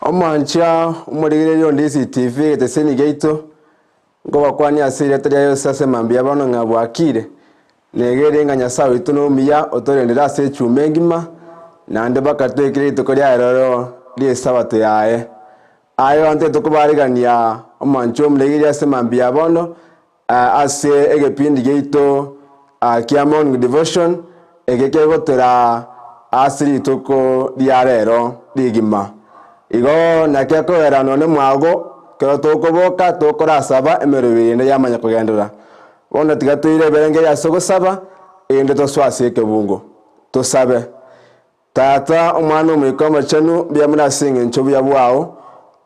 Omwancha omorigereria o Ndisi TV egeteseni giaito, nkobakwania ase erieta ria Yeso ase mambia bono ng'a bwakire. Negerie ng'a Nyasae oito nomuya otorendire ase echuma engima, naende mpaka toikire rituko riaye roro ri'esabato yaye. Aye abanto tokobaarigania omwancha omorigereria ase mambia bono, Ase egepindi giaito kia Morning Devotion eke kegotoraa ase rituko ria rero rigima. Igo naki ekogera nonye mwago kero tokoboka tokorasaba emeroberi ende yamanya kogenderera. Bono tiga toire ebirengererio ase ogosaba erinde tosoe ase ekebungo. Tosabe. Tata, Omwana, Omoika Omochenu, mbuya mono ase engencho y'obuya bwao.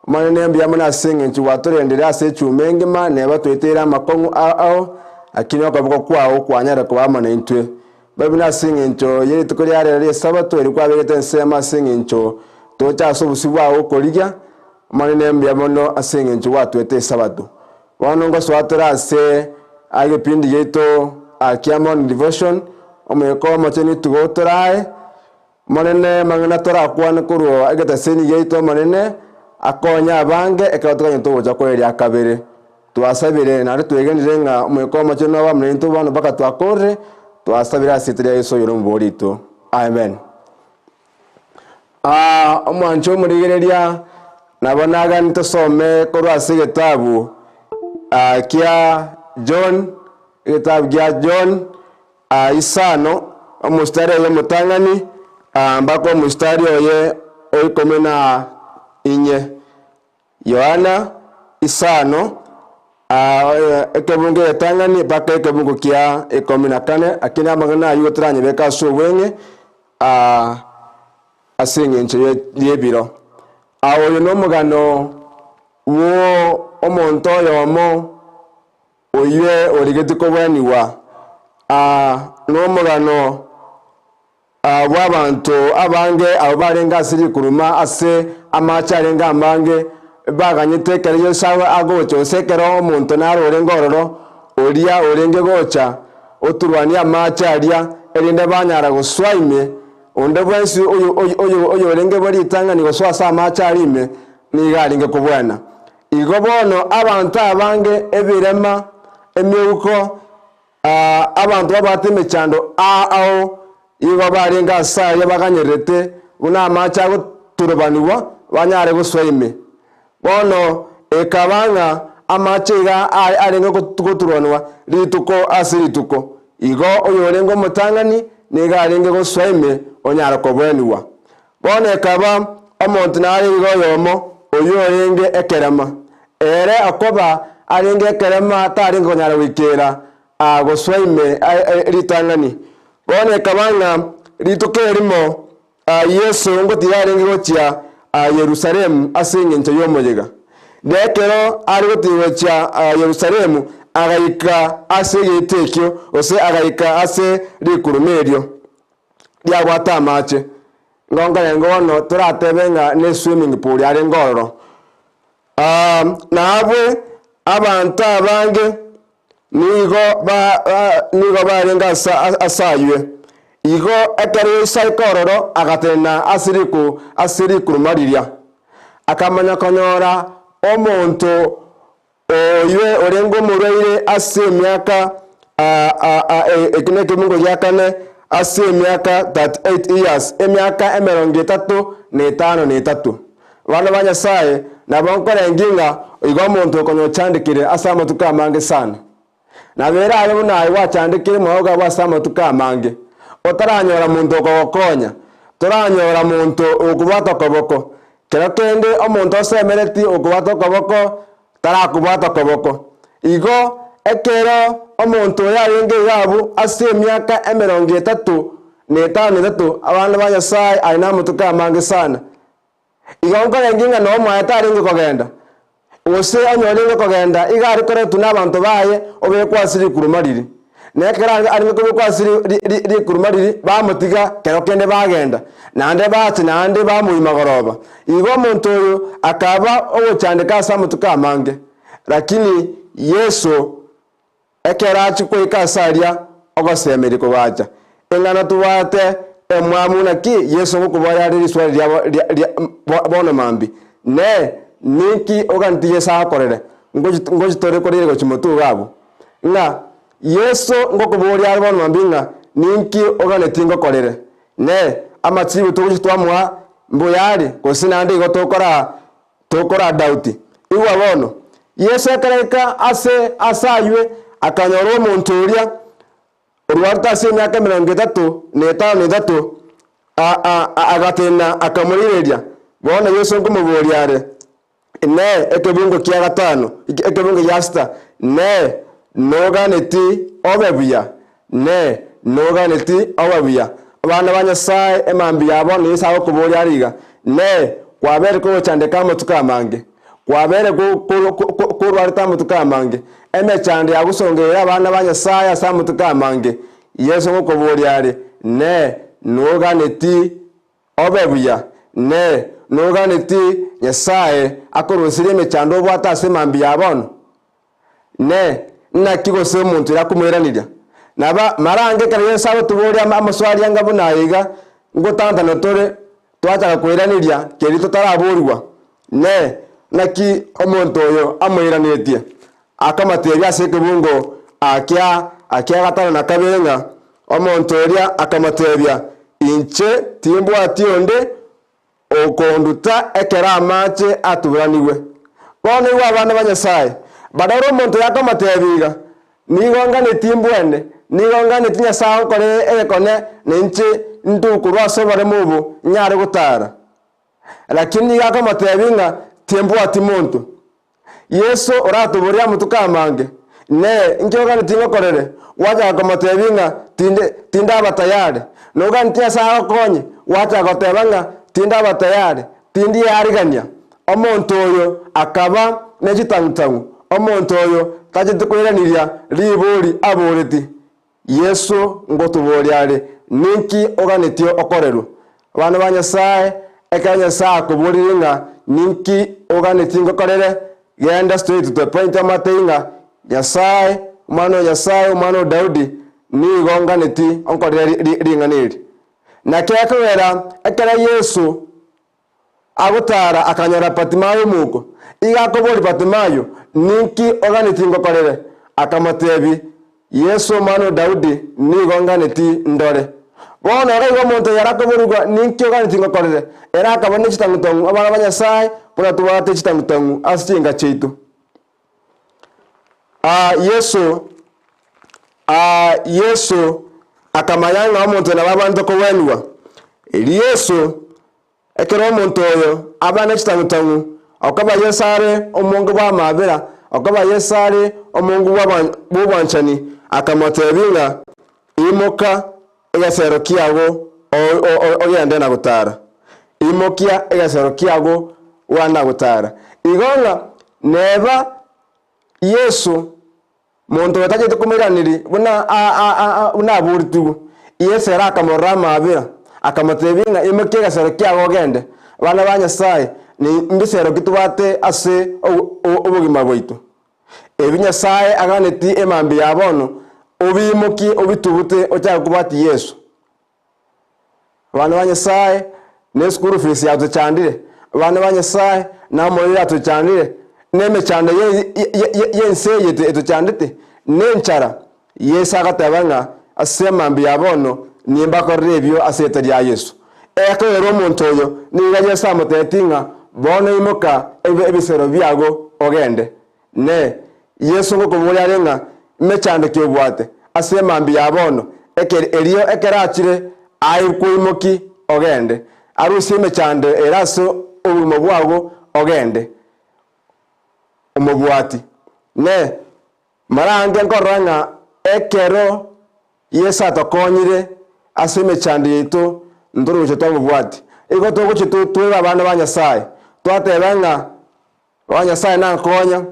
Omonene, mbuya mono ase engencho gwatorendire ase echuma engima, neba twaiteire amakong'u ao ao, lakini okoboko kwao kwanyare koba amo naintwe. Mbuya buna ase engencho ye rituko ria rero ri'Esabato eri kwabegete ensemo ase engencho toche ase obosio bwao gokorigia. Omonene, mbuya mono ase engencho gwatwete Esabato. Bono ngosoa tore ase egepindi giaito kia Morning Devotion, Omoika Omochenu tigo torae. Omonene amang'ana torakwane korwa egetaseni giaito Omonene akonye abange ekero tokonyete ogocha kwaye ria kabere. Twasabire naende twegenire ng'a Omoika Omochenu nobe amo naintwe bono mpaka twakorire, twasabire ase erieta ria Yeso oyore Omobori oito. Amen. Omwancho omorigereria, nabo nagani tosome korwa ase egetabu kia John, egetabu gia John isano, omostari oye omotang'ani mpaka omostari oye o ikomi na inye. Yohana isano, ekebungo egetang'ani mpaka ekebungo kia ikomi na kane, lakini amang'ana ayio toranyebeke ase obweng'e ase engencho y'ebiro. Oyo nomogano bwo omonto oyomo oyio origetie kobwanigwa, nomogano bw'abanto abange abwo barenge ase rikuruma ase amache arenge amange, baganyete ekero Yeso agocha, gose ekero omonto naro orenge ororo, oria orenge gocha oturwanie amache aria, erinde banyara gosoa ime. Onde bwensi oyorenge bwe ritang'ani gosoa ase amache aria ime, nigo arenge kobwena. Igo bono abanto abange, ebirema, emeuko, Abanto babwate emechando ao igo barenge ase aria baganyererete buna amache agoturubanigwa banyare gosoa ime. Bono ekaba ng'a amache iga arenge goturubanigwa rituko ase rituko, igo oyorenge omotang'ani nigo arenge gosoa ime onyare koboenigwa. Bono ekaba omonto narenge iga oyomo, oyio orenge ekerema. Ere okoba arenge ekerema tarenge konyara goikera gosoa ime ritang'ani. Bono ekaba ng'a rituko erimo Yeso ngotiga arenge gochia Yerusalemu ase engencho y'omoyega. Na ekero are gotiga gochia Yerusalemu, agaika ase egeita ekio, gose agaika ase rikuruma erio. riabwate amache, ngonkarenge bono toratebe ng'a ne swimming pool yarenge ororo. Na abwe abanto abange nigo ba nigo barenge ase ase aywe. Igo ekero Yeso aika ororo agatenena ase riku ase rikuruma riria, akamanya konyora omonto Oyio orenge omorwaire ase emiaka eke nekemungo gia kane, ase emiaka 38 years, emiaka emerongo etato na etano na etato. Abana ba Nyasae, nabo nkorengi ng'a igo omonto okonya ochandekire ase amatuko amange sana. Nabo erabe buna aye gwachandekire mwago abwo ase amatuko amange, otaranyora monto okogokonya, toranyora monto ogokobwata okoboko. Kero kende omonto osemeretie okobwata okoboko tarakobwata okoboko. Igo ekero omonto oyo arenge iga abwo ase emiaka emerongo etato na etano na etato, abana ba Nyasae aye namatuko amange sana. Igo nkorenge ng'a noo mwaye tarenge kogenda, gose onye orenge kogenda iga are koretwa nabanto baye obekwe ase rikuruma riria. Na ekero arenge kobekwa ase rikuruma riria, bamotiga kero kende bagenda, naende bacha naende bamoima goroba. Igo omonto oyo akaba ogochandeka ase amatuko amange. Lakini Yeso Ekero achia goika ase aria ogosemeria kogacha, eng'ana tobwate emwamu naki Yeso ngokoboria are riswali ria bono mambia. Inee! Ninki oganeti Yeso agokorere? Ngochi tore korire gochia motwe iga abwo, ng'a Yeso ngokoboria are bono mambia ng'a ninki oganeti ngokorere? Inee! Amachibu togochia twamoa mbuya are, gose naende igo tokora tokora doubt? Igwa bono, Yeso ekero aika ase ase aywe, akanyora omonto oria orwarete ase emiaka emerongo etato na etano na etato, agatenena akamorigereria. Bono Yeso nkomoboria are, Inee, ekebungo kia gatano, ekebungo gia sita, Inee, noganeti obe buya? Inee, noganeti obe buya? Abana ba Nyasae, emambia ya bono Yeso agokoboria are iga, Inee, kwabeire kogochandeka amatuko amange? Kwabeire korwarete amatuko amange? Emechando yagosongereire abana ba Nyasae ase amatuko amange. Yeso ngokoboria are, Inee, noganeti obe buya? Inee, noganeti Nyasae akoruserie emechando obwate ase mambia ya bono? Inee, naki gose omonto oria akomoiraneria? Naba mara ange ekero Yeso agotoboria amaswali anga buna aya iga, ngotantana tore twachaka koiraneria keria totaraborigwa. Inee, naki omonto oyo amoiranetie? Akamoteebia ase ekebungo akia akia gatano na kabere ng'a omonto oria akamoteebia, Inche timbwati onde okonduta ekero amache atuburanigwe. Bono igwa abana ba Nyasae, barore omonto oyo akomoteebia iga, Nigo nganetie mbwene, nigo nganetie Nyasae ankorere egekone, na inche nduwe korwa ase oboremo obo nyare gotaara. Lakini nigo akomoteebia ng'a timbwati monto. Yeso oratoborie amatuko amange, Inee, inki oganetie ngokorere? Gwachaka komotebia ng'a tinde tindaba tayari. Noganetie Nyasae agokonye? Gwachaka goteba ng'a tindaba tayari, tindiarigania. Omonto oyo akaba ne chitang'u-tang'u, omonto oyo tacheti koiraniria ribori aboreti. Yeso ngotoboria are, Ninki oganetie okorerwe? Abana ba Nyasae, ekero Nyasae akoborire ng'a ninki oganetie ngokorere, genda straight to the point omatei ng'a Nyasae, Omwana o Nyasae, Omwana o Daudi, nigo nganeti onkorere ring'ana eri. Naki ekogera ekero Yeso Agotara akanyora Batimayo omouko. Igo akoboria Batimayo, Ninki oganetie ngokorere? Akamotebia, Yeso omwana o Daudi, nigo nganetie ndore. Bono iga igo omonto oyio arakoborigwa, Ninki oganetie ngokorere? Ere akaba ne chitang'u-tang'u abana ba Nyasae, buna tobwate chitang'u-tang'u ase chinka chiaito. Aa Yeso, aa Yeso akamanya ng'a omonto nabo abwenerete kogwenigwa. Erio Yeso Ekero omonto oyo aba ne chitang'u-tang'u, okoba Yeso are omonge bw'amaabera, okoba Yeso are omonge bw'obwanchani, akamotebia ng'a, Imoka egesero kiago ogende na gotara. Imokia egesero kiago ogende na gotara. Igo ng'a neba Yeso Monto otachete komoiraneria buna buna aboretigwe, Yeso ere akamorora amaabera, akamotebia ng'a imokia egesero kiago ogende. Abana ba Nyasae, mbisero ki tobwate ase obogima bwaito? Ebi Nyasae aganetie emambia ya bono, obiimokie obitugute ochake kobwatia Yeso. Abana ba Nyasae, ne eschool fees yatochandire, abana ba Nyasae, na omorero yatochandire, na emechando y'ense eye etochandete, na enchara. Yeso agateba ng'a ase amambia ya bono nimbakorere ebio ase erieta ria Yeso. Ekogera omonto oyo nigo Yeso amotebetie ng'a bono imoka ebisero biago ogende. Ne, Yeso ngokoboria are ng'a emechando ki obwate ase emambia ya bono, eker erio ekero achire aye kwoimoki ogende, arusie emechando ere ase obogima bwago ogende omobwati. Ne, mara ange nkorora ng'a ekero Yeso atokonyire ase emechando yaito ntore gochia twamobwati. Igo togochia twebe abana ba Nyasae, twateba ng'a O Nyasae nankonya,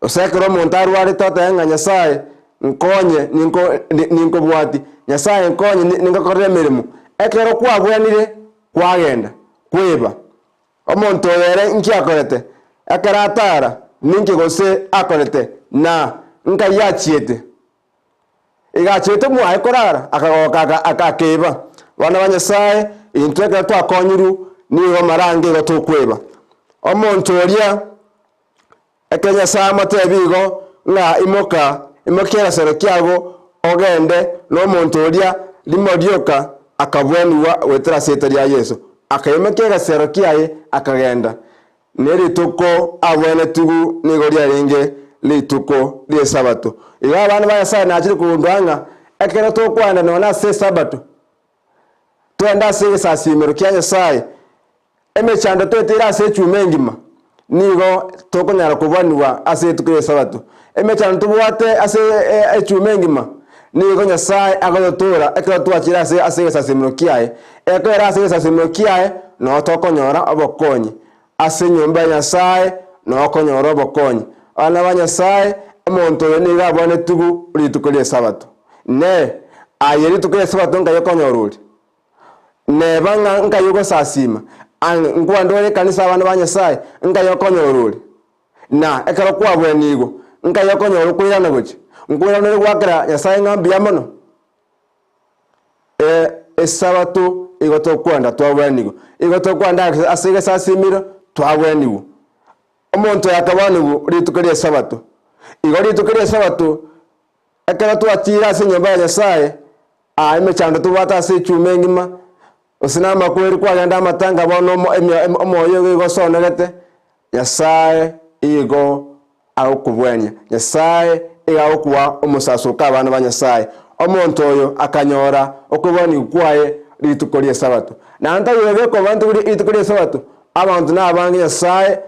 gose ekero omonto arwarete otebe ng'a Nyasae nkonye ninko ninkobwatie, Nyasae nkonye ningokorere emeremo. Ekero kwabwenire kwagenda kweba. Omonto oyo ere inki akorete? Ekero atara ninki gose akorete na nkai achiete? Iga achete mwaye korara, akagoka akeiba. Abana ba Nyasae, intwe ekero twakonyirwe, nigo mara ange igo tokweba. Omonto oria, ekero Nyasae amotebi igo, ng'a imoka, imokia egesero kiago, ogende, na omonto oria rimo rioka akabwenigwa goetera ase erieta ria Yeso. Akaimokia egesero kiaye, akagenda. Ne rituko abwenetigwe nigo riarenge rituko ri'Esabato. Igo abana ba Nyasae nachire kogundua ng'a ekero tokwenda nonya ase Esabato, twende ase egesasiimero kia Nyasae, emechando toeteire ase echuma engima, nigo tokonyara kobwanigwa ase rituko ri'Esabato. Emechando tobwate ase echuma engima, nigo Nyasae agototoora ekero twachire ase ase egesasimero kiaye. Ekero ase egesasimero kiaye, noo tokonyora obokonyi. Ase enyomba ya Nyasae noo okonyora obokonyi. Abana ba Nyasae, omonto oyo nigo abwanetigwe rituko ri'Esabato. Inee! Aye rituko ri'Esabato nkai okonyora oria? Neba ng'a nkai ogosasiima, ang'e nkwande ore ekanisa abana ba Nyasae, nkai okonyora oria? Na ekero kwabwenigwe, nkai okonyora okoirana gochia? Nkoirana ore goakera Nyasae ng'a mbuya mono? Ee, Esabato igo tokwenda twabwenigwe, igo tokwenda ase egesasimero twabwenigwe. Omonto oyo akabwanigwa rituko ri'Esabato. Igo rituko ri'Esabato, ekero twachire ase enyomba ya Nyasae, aa emechando tobwate ase echuma engima, gose na amakweri kwagenda amatanga bono omo emio omoyo igo igo osonogete, Nyasae igo agokobwania, Nyasae igo agokoa omosasoko abana ba Nyasae. Omonto oyo akanyora okobwanigwa kwaye rituko ri'Esabato. Naende tari oyo bweka obantigwe rituko ri'Esabato, abanto nabange Nyasae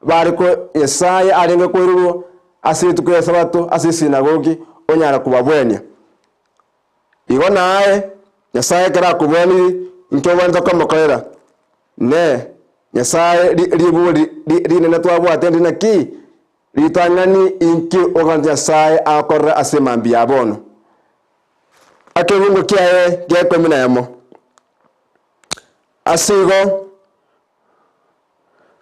bare ko Nyasae arenge koirurwa ase rituko ri'Esabato ase esinagogi onyara kobabwenia. Igo naye, Nyasae ekero akobwanirie, inki obwenerete komokorera? Inee! Nyasae ribori rinene twabwate ndi naki? Ritang'ani inki oganete Nyasae agokorere ase emambia ya bono? Ekebungo kiaye gia ikomi na emo. Ase igo,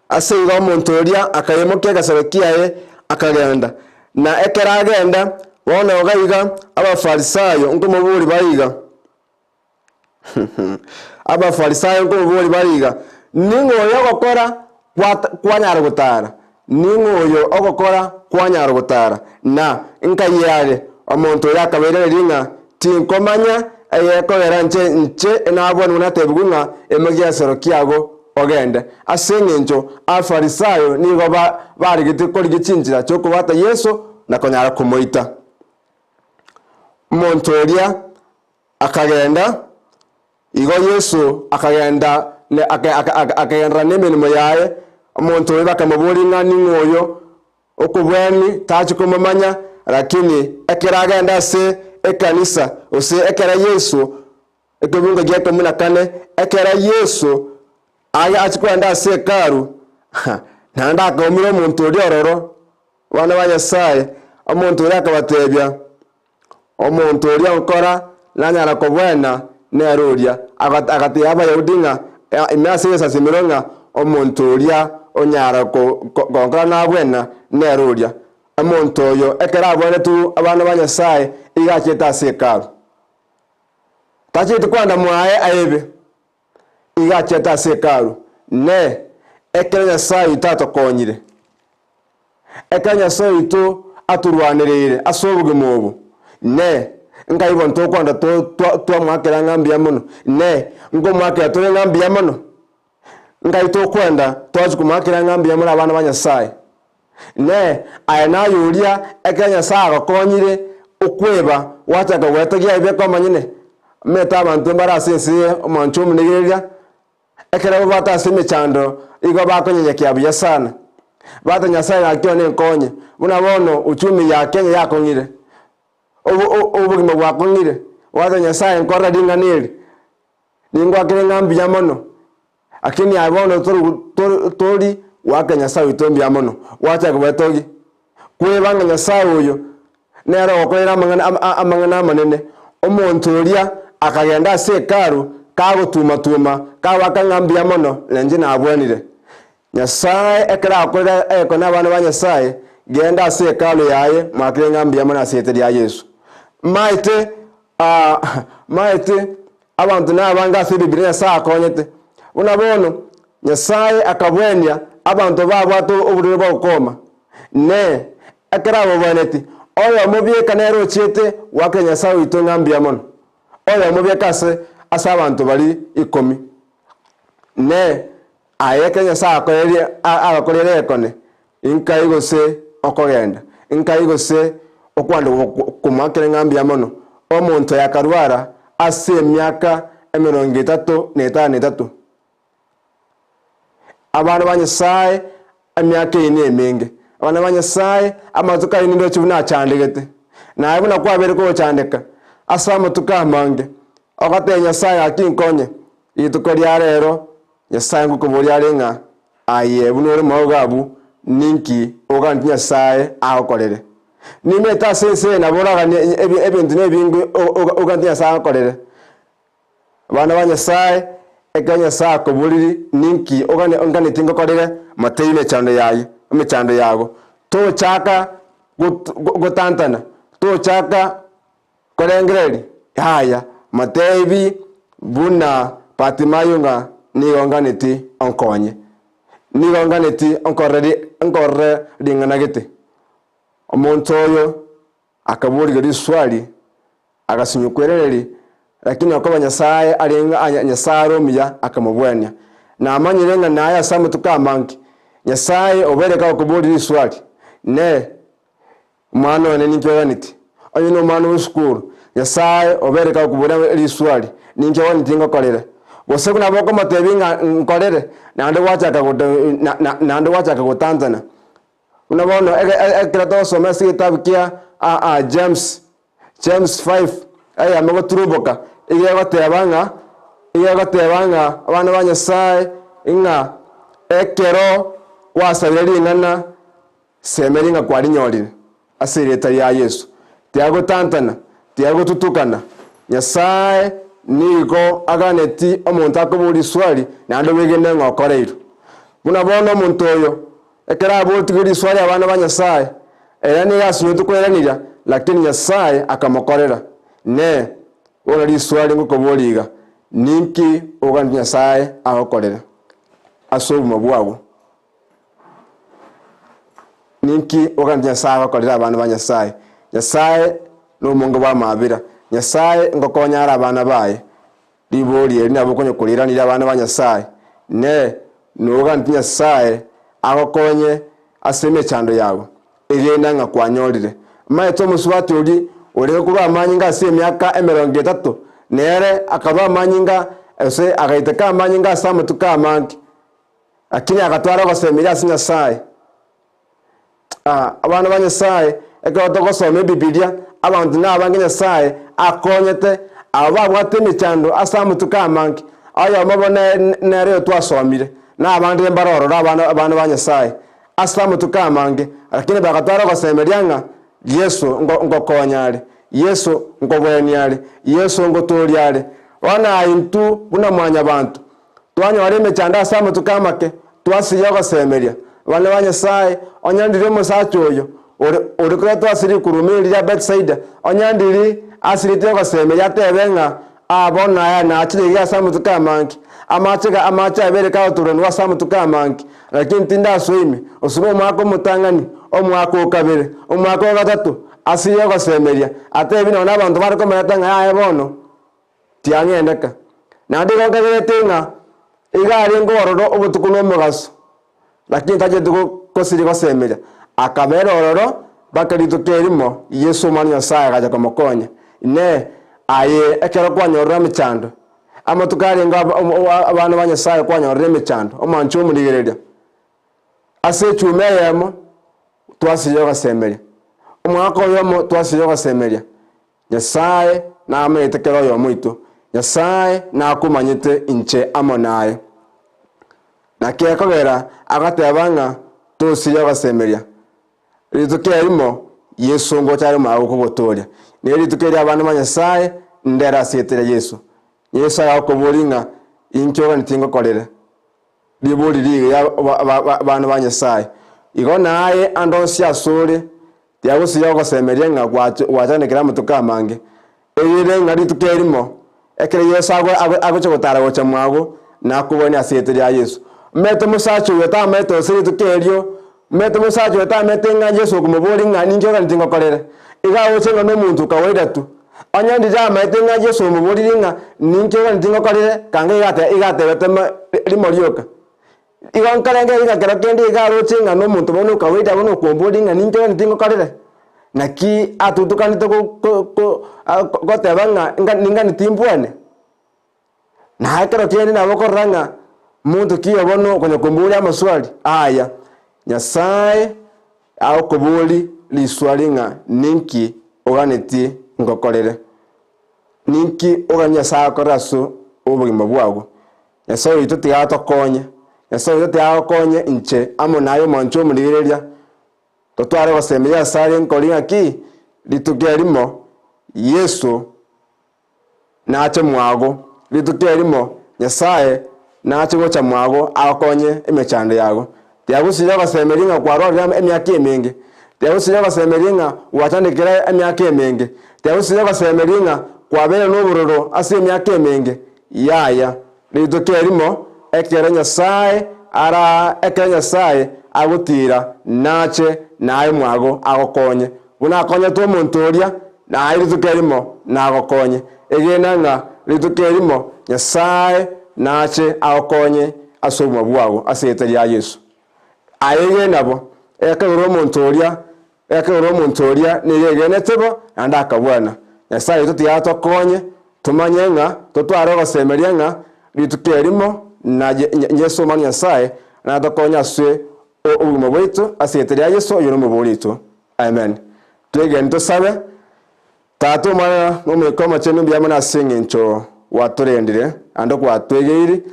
ase igo omonto oria akaimokia egesero kiaye akagenda. Na ekero agenda, bono iga iga Abafarisaayo nkomoboria bare iga, Abafarisaayo nkomoboria bare iga, Ning'o oyo ogokora kwanyara gotara? Ning'o oyo ogokora kwanyara gotara? Na nkai are? Omonto oria akabairaneria ng'a, Tinkomanya eyekogera inche inche nabwanigwe natebigwe ng'a emokia egesero kiago ogende. Ase engencho Abafarisaayo nigo barigetie korigia chinchera chi'okobwata Yeso na konyara komoita. Omonto oria Akagenda, igo Yeso akagenda akagenderera nemeremo yaye. Omonto oyo bakamoboria ng'a ning'o oyo okobweni, tachi komomanya, lakini ekero agenda ase ekanisa, gose ekero Yeso, ekebungo gia ikomi na kane, ekero Yeso achia kogenda ase Hekalu, naende akaumera omonto oria ororo, abana ba Nyasaye, omonto oria akabatebia, Omonto oria onkora nanyara kobwena nere oria. Agatebia Abayahudi ng'a ime ase egesasimero ng'a omonto oria onyara gonkora nabwena nere oria. Omonto oyo ekero abwenetigwe abana ba Nyasae igo achete ase Hekalu. Tacheti kwanda mwaye aibe, igo achete ase Hekalu. Ne ekero Nyasae oito atokonyire. Ekero Nyasae oito atorwanereire ase obogima obo, Inee, nkai bono tokwanda twamoakera ng'a mbuya mono? Inee, nkomoakera tore ng'a mbuya mono? Nkai tokwenda twachia komoakera ng'a mbuya mono abana ba Nyasae? Inee, aye naye oria ekero Nyasae agokonyire okweba gwachaka gwetogia ebibe kwamanyene? Omanyete abanto mbare ase ense eye omwancho omonegereria, Ekero babwate ase emechando igo bakonyenyekia buya sana. Bata Nyasae gaki one nkonye, buna bono uchumi ya Kenya yakong'ire, obogima bwakong'ire, bwata Nyasae nkorora ring'ana eri, ningwakere ng'a mbuya mono, lakini aye bono tori goaka Nyasae oito mbuya mono, gwachaka gwetogia, kweba ng'a Nyasae oyo Nere ogokorera amang'ana amanene. Omonto oria akagenda ase Hekalu kagotuma-tuma, kagoaka ng'a mbuya mono, na inche nabwenire. Nyasae ekero agokorera egekone abana ba Nyasae, genda ase Hekalu yaye mwakere ng'a mbuya mono ase erieta ria Yeso. Maete, maete abanto nabange ase Ebibilia Nyasae akonyete. Buna bono, Nyasae akabwenia. abanto babwate oborwaire bwa ukoma. Ne, ekero abobwaneti, oyomo bieka nere ochiete goakera Nyasae oito ng'a mbuya mono, oyomo bieka ase ase abanto baria ikomi. Ne, aye ekero Nyasae akorerie agakorera egekone, inkai gose okogenda, inkai gose okwanda komoakera ng'a mbuya mono, omonto oyo akarwara ase emiaka emerongo etato na etano na etato. Abana ba Nyasae emiaka eye nemenge, abana ba Nyasae amatuko aye nindoche buna achandegete, naye buna kwabeire kogochandeka ase amatuko amange, ogatebia Nyasae gaki nkonye, rituko ria rero Nyasae ngokoboria are ng'a aye buna ore mogogo abwo ninki oganeti Nyasae agokorere. Nimete ase ense eye nabo oraganie ebinto na ebinge oganeti Nyasae agokorere. Abana ba Nyasae, ekero Nyasae akoboriri ninki oganetie ngokorere, motebie emechando yaye, emechando yago. Tochaka gotantana, tochaka korengereria, yaya, motebi buna Bartimayo ng'a nigo nganeti onkonye, nigo nganeti onkorere nkorere ring'ana gete. Omonto oyo akaboria riswali Agasinywa kwerereri, lakini okoba Nyasae arenge aya Nyasae are omuya akamobwania. Namanyire ng'a naye ase amatuko amange Nyasae obeire kagokoboria riswali, Ne, omwana one ninki oganeti? Onye nomwana bw'esukuru, Nyasae obeire kagokoboria riswali, Ninki oganeti ngokorere? Gose nabo okomotebia ng'a nkorere, naende gwachaka naende gwachaka gotantana. Buna bono ekero togosoma ase egetabu kia James, James 5, eyemo goturuboka, iga egoteba ng'a, iga egoteba ng'a abana ba Nyasae ng'a ekero gwasabire ring'ana, semeria ng'a kwarinyorire ase erieta ria Yeso. Tiagotantana, tiagotutukana. Nyasae nigo aganeti omonto akoboria riswali naende bwegene ng'a okoreirwe. Buna bono omonto oyo Ekero abotigwe riswari abana ba Nyasae, ere nigo asunyete koiraneria, lakini Nyasae akamokorera. Inee! Bono riswari ngokoboria iga, Ninki oganeti Nyasae agokorere ase obogima bwao? Ninki oganeti Nyasae agokorere abana ba Nyasae? Nyasae nomonge bw'amabera. Nyasae ngokonya are abana baye. Ribori eri nabo okonya koriiraneria abana ba Nyasae, Inee, noganeti Nyasae agokonye ase emechando yabo? Egena ng'a kwanyorire. Omanyete omosubati oria orenge korwa amanyinga ase emiaka emerongo etato, nere akarua amanyinga, gose agaiteka amanyinga ase amatuko amange, lakini agatwara ogosemeria ase Nyasae. Abana ba Nyasae, ekero togosoma Ebibilia, abanto nabange Nyasae akonyete, abo babwate emechando ase amatuko amange. Oyomo obo nere oyo twasomire, na abande mbare ororo abana abana ba Nyasae ase amatuko amange, lakini bagatwara ogosemeria ng'a Yeso ngokonya are, Yeso nkobwenia are, Yeso ngotooria are. Bono aye intwe buna mwanyabanto, Twanyora emechando ase amatuko amake, twasiria ogosemeria. Abana ba Nyasae, onye ndiri omosacha oyo ore ore koretwa ase rikuruma eri ria Betsaida, onye ndiri asireti ogosemeria atebe ng'a, Aa bono aya nachire iga ase amatuko amange, amache ga amache abere kagoturanigwa ase amatuko amange, lakini tindasoa ime, gose nomwaka omotang'ani, omwaka o kabere, omwaka o gatato, asirie ogosemeria, atebi nonya nabanto bare komoreta ng'a yaya bono. Tiang'endeka. Naende igo nkagerete ng'a iga arenge ororo obotuko na omogaso, lakini tacheti gosiria gosemeria. Akabera ororo mpaka rituko erimo Yeso Omwana o Nyasae agacha komokonya. Inee! Aye ekero kwanyorire emechando, amatuko arenge abana ba Nyasae kwanyorire emechando, omwanche omorigereria? Ase echuma eyemo twasiria ogosemeria, omwaka oyomo twasiria ogosemeria, Nyasae namanyete kera oyomo oito, Nyasae nakomanyete inche amo naye. Naki ekogera agateba ng'a tosiria ogosemeria. Rituko erimo Yeso ngocha are omwaka gokogotooria. Ne rituko erio abana ba Nyasae ndere ase erieta ria Yeso. Yeso agakoboria ng'a inki oganetie ngokorere? Ribori rigiya abana ba Nyasae. Igo naye ande onsi asore, tiagosiria gogosemeria ng'a gwachandekire amatuko amange. Erinde ng'a rituko erimo, ekero Yeso agocha gotara gocha mwago, nakobwanie ase erieta ria Yeso. Omanyete omosacha oyo tamaete gose rituko erio, omanyete omosacha oyo tamaete ng'a Yeso okomoboria ng'a ninki oganeti ngokorere. Iga agocha ng'a nomonto kawaida tu. Onye ndiria amaete ng'a Yeso omoboririe ng'a ninki oganeti ngokorere, kanga iga ate iga atebete ma rimo rioka. Igo nkarengereria ng'a kero kende iga aroche ng'a nomonto bono okawaida bono okomboria ng'a ninki oganeti ngokorere. Naki atutukanete go ko ko goteba ng'a nga ninganeti mbwane. Na ekero kende nabo okorora ng'a monto ki oyo bono okonya komboria amaswali aya, Nyasae agokobori riswali ng'a ninki oganetie ngokorere? Ninki ogani Nyasae akore ase obogima bwago? Nyasae oito tiga atokonye, Nyasae oito tiga agokonye inche amo naye omwancho omorigereria, totware gosemia asare nkori ng'aki rituko erimo Yeso nache mwago rituko erimo, Nyasae nache gocha mwago agokonye emechando yago. Tiagosiria gosemeria ng'a kwarwarire emiaka emenge, tiagosiria gosemeria ng'a gwachandekire emiaka emenge, tiagosiria gosemeria ng'a kwabeire nobororo ase emiaka emenge. Yaya, rituko erimo ekero Nyasae ara ekero Nyasae agotiira nache naye mwago agokonye. Buna akonyete omonto oria, naye rituko erimo nagokonye. Egena ng'a rituko erimo Nyasae nache agokonye ase obogima bwago ase erieta ria Yeso. Aye egena bo, ekero omonto oria, ekero omonto oria nigo egenete bo, naende akabwana. Nyasae oito tiga atokonye tomanye ng'a totware ogosemeria ng'a rituko erimo na Yeso Omwana o Nyasae natokonye ase obogima bwaito ase erieta ria Yeso oyore Omobori oito. Amen. Twegene tosabe. Tata, Omwana, na Omoika Omochenu mbuya mono ase engencho gwatorendire naende gwatwegeiri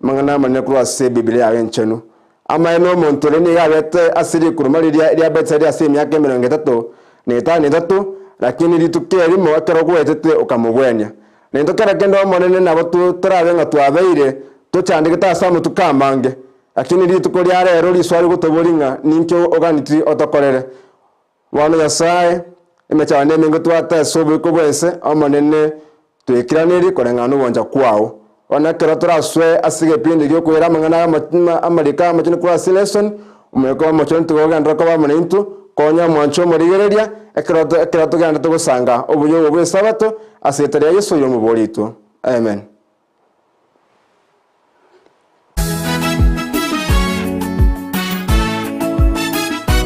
amang'ana amanene korwa ase Ebibilia yao enchenu. Amaene omonto oria nigo abete ase rikuruma riria ria Betheli ase emiaka emerongo etato na etano na etato, lakini rituko erimo ekero gwaetete okamogwenia. Naintwe kera kende Omonene nabo torabe ng'a twabeire tochandegete ase amatuko amange, Lakini rituko ria rero riswari gotobori ng'a ninki oganeti otokorere. Bono Nyasae, emechando emenge twate ase oboiko bw'ense, Omonene, tweikeranerie koreng'ana nogwancha kwao. Bono ekero torasoe ase egepindi gi'okoira amang'ana aya amariko aya amachenu korwa ase lesson, Omoika omochenu tiga ogenderere koba amo naintwe, konya omwancho omorigereria, ekero ekero togenderete gosanga obuya obo bw'Esabato, ase erieta ria Yeso oyio Omobori oito. Amen.